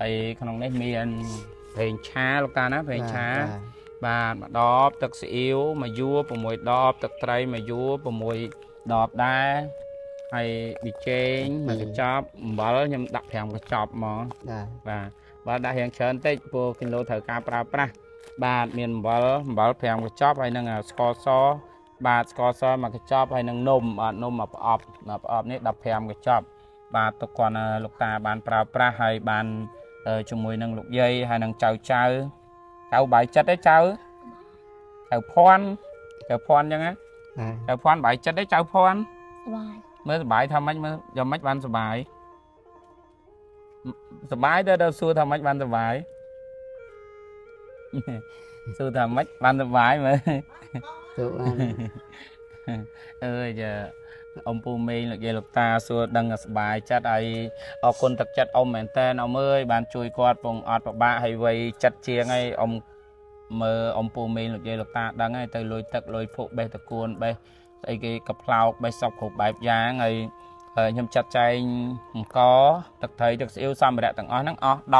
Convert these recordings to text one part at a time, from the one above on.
ហើយក្នុងនេះមានប្រេងឆាលោកតាណាប្រេងឆាបាទមួយដបទឹកស៊ីអ៊ីវមួយយួរ6ដបទឹកត្រីមួយយួរ6ដបដែរហើយប៊ីចេងមួយកញ្ចប់អំបិលខ្ញុំដាក់5កញ្ចប់ហ្មងបាទបាទដាក់រៀងច្រើនតិចព្រោះគីឡូត្រូវការប្រើប្រាស់បាទមានអំបិល5កញ្ចប់ហើយនឹងស្ករសបាទស្ករសមួយកញ្ចប់ហើយនឹងនំបាទនំមួយប្រអប់នេះ15កញ្ចប់បាទទុកគាត់លោកតាបានប្រើប្រាស់ហើយបានជាមួយនឹងលោកយាយហើយនឹងចៅចៅចៅបាយចិត្តទេចៅចៅភ័ណ្ឌចៅភ័ណ្ឌអញ្ចឹងណាចៅភ័ណ្ឌបាយចិត្តទេចៅភ័ណ្ឌសបាយមើលសបាយថាម៉េចមើលយ៉ាងម៉េចបានសបាយសបាយទៅដល់សួរថាម៉េចបានសបាយសួរថាម៉េចបានសបាយមើលសួរបានអើយអ៊ំពូមេងលោកយាយលោកតាសួរដឹងសបាយចិត្តហើយអរគុណទឹកចិត្តអ៊ំមែនតើអ៊ំអើយបានជួយគាត់ពងអត់ពិបាកហើយវ័យចិត្តជាងហើយអ៊ំមើលអ៊ំពូមេងលោកយាយលោកតាដឹងហើយទៅលុយទឹកលុយភក់បេះតកួនបេះស្អីគេកផ្លោកបេះសពគ្រប់បែបយ៉ាងហើយខ្ញុំចាត់ចែងអង្គទឹកត្រីទឹកស្អ៊ីវសម្ភារៈទាំងអស់ហ្នឹងអស់198,500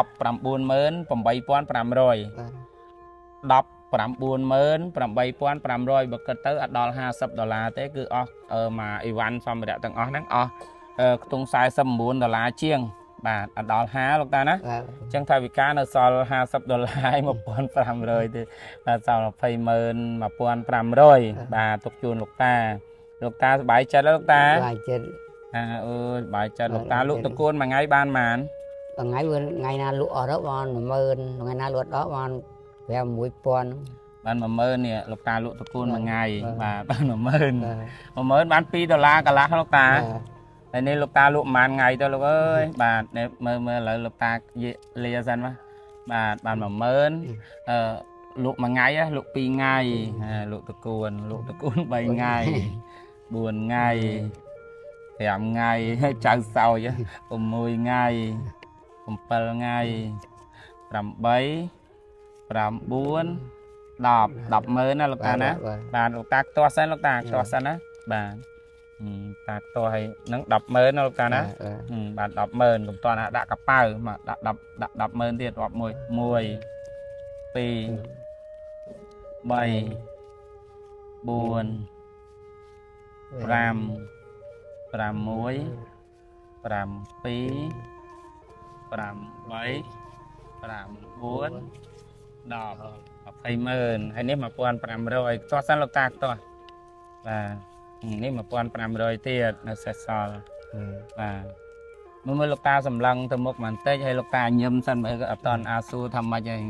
198,500បើគិតទៅអត់ដល់50ដុល្លារទេគឺអស់មួយអីវ៉ាន់សម្ភារៈទាំងអស់ហ្នឹងអស់ខ្ទង់49ដុល្លារជាងបាទអត់ដល់50លោកតាណាអញ្ចឹងថាវិការនៅសល់50ដុល្លារ1500ទេបាទសល់201,500បាទទុកជូនលោកតាលោកតាសប្បាយចិត្តលោកតាសប្បាយចិត្តអើយសប្បាយចិត្តលោកតាលក់តកួនមួយថ្ងៃបានប៉ុន្មានថ្ងៃថ្ងៃណាលក់អស់ទៅបាន10000ថ្ងៃណាលក់ដល់បាន6,000បាន10000នេះលោកតាលក់តកួនមួយថ្ងៃបាទបាន10000 10000បាន2ដុល្លារកន្លះលោកតាហើយនេះលោកតាលក់ប្រហែលថ្ងៃទៅលោកអើយបាទនេះមើលមើលឥឡូវលោកតាលាសិនមកបាទបាន10000អឺលក់មួយថ្ងៃលក់2ថ្ងៃលក់តកួន3ថ្ងៃ4ថ្ងៃ5ថ្ងៃចៅសោយ6ថ្ងៃ7ថ្ងៃ8 9 10 100000ណាលោកតាណាបាទលោកតាខ្ទាស់សិនលោកតាខ្ទាស់សិនណាបាទតាខ្ទាស់ហើយនឹង100000ណាលោកតាណាបាទ100000កុំតន់ដាក់កប៉ៅមកដាក់10ដាក់100000ទៀតរាប់1 1 2 3 4 5 6 7 8 9 10 200,000ហើយនេះ1500ខ្ទាស់សិនលោកតាខ្ទាស់បាទនេះ1500ទៀតនៅសេសសល់បាទមើលលោកតាសម្លឹងទៅមុខបន្តិចហើយលោកតាញឹមសិនមើលអត់តន់អាសួរថាម៉េចហើយ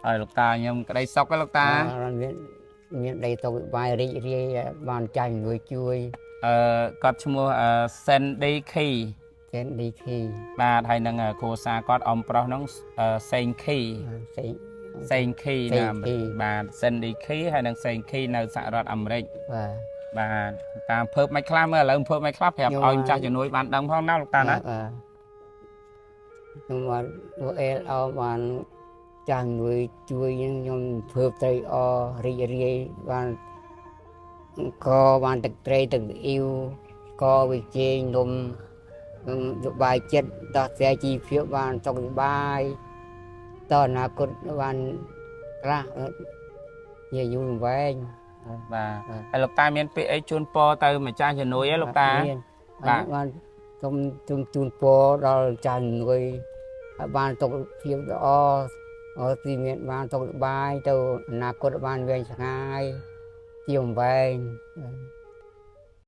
ហើយលោកតាញឹមក្តីសុខលោកតាមានដីតុកវិបាយរីករាយបានចាញ់មួយជួយគាត់ឈ្មោះ Sandy Key Sandy Key បាទហើយនឹងគ្រួសារគាត់អ៊ំប្រុសហ្នឹងសេង Key សេងខីណាបាទ Sandy Key ហើយនិងសេងខីនៅសហរដ្ឋអាមេរិកបាទបាទតាមភើបមិនខ្លះមើលឥឡូវភើបមិនខ្លះប្រាប់ឲ្យម្ចាស់ជំនួយបានដឹងផងណាលោកតាណាខ្ញុំបាទលោកអេលអោបានចាស់ជំនួយជួយខ្ញុំភើបត្រីអរីករាយបានកបានទឹកត្រីទឹកអ៊ីវកវិជែងនំសុបាយចិត្តដោះស្រាយជីវភាពបានសុខសប្បាយតអនាគតបានខ្លះជាយូរវែងបាទហើយលោកតាមានពាក្យអីជូនពរទៅម្ចាស់ជំនួយហ៎លោកតាបាទបានសូមជូនពរដល់ម្ចាស់ជំនួយឲ្យបានសុខភាពល្អទីមានបានសុខសប្បាយទៅអនាគតបានវែងឆ្ងាយជាវែង